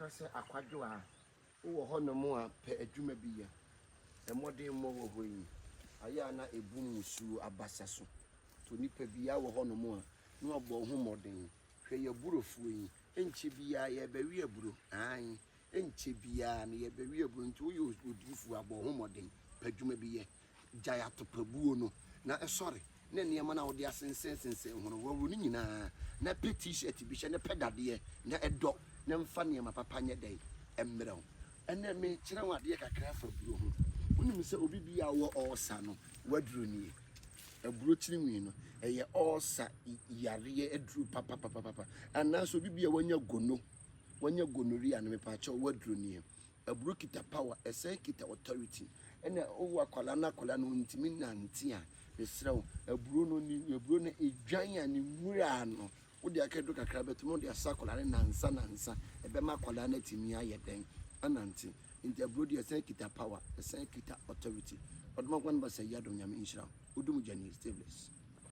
Meka sɛ akwadwo a wowɔ hɔnom a pɛ adwuma bi yɛ. Mmɔdenmmɔ wɔ hɔ yi, ayɛ a na ebu mmusuo abasa so. Nti onipa biara wɔ hɔnom a, na wabɔ wo ho mmɔden. Hwɛ yɛn aburofoɔ yi, ɛnkyɛ biara yɛrebɛwe aburo. Aane, ɛnkyɛ biara no yɛrebɛwe aburo. Nti woyɛ odiyifoɔ a, bɔ wo ho mmɔden, pɛ adwuma bi yɛ. Gyae atopabuo no na sɔre ne nneɛma no a wode asensɛnsensɛn ho no, wɔworo ne nyinaa, na pɛ T-shirt bi hyɛ, na pɛ dadeɛ, na dɔ, na mfa nneɛma papa nyɛ dɛn? Mmrɛ wo. Ɛnnɛ mekyerɛ wo adeɛ kakra afa aburo ho. Wonim sɛ obi bi a ɔwɔ ɔɔsa no, w'aduro nie. Aburo tirinwi no, ɛyɛ ɔɔsa yareɛ aduro papapapapa. Anaasɛ obi bi a wanya gono, wanya gonorrhea no, mepaakyɛw w'aduro nie. Aburo kita power, ɛsan kita authority. Ɛna wowo akwadaa na akwadaa no ntumi nante a, mesrɛ wo, aburo no, ne aburo no edwan a ne nwura no, wode akɛdo kakra bɛto na wode asa akwadaa no nansa nansa, ɛbɛma akwadaa no atumi ayɛ dɛn? Anante. Nti aburo deɛ ɛsan kita power, ɛsan kita authority. Ɔdomankoma no ba sɛ yi adom Nyame nhyira wo. Wodum gya nie, stay blessed.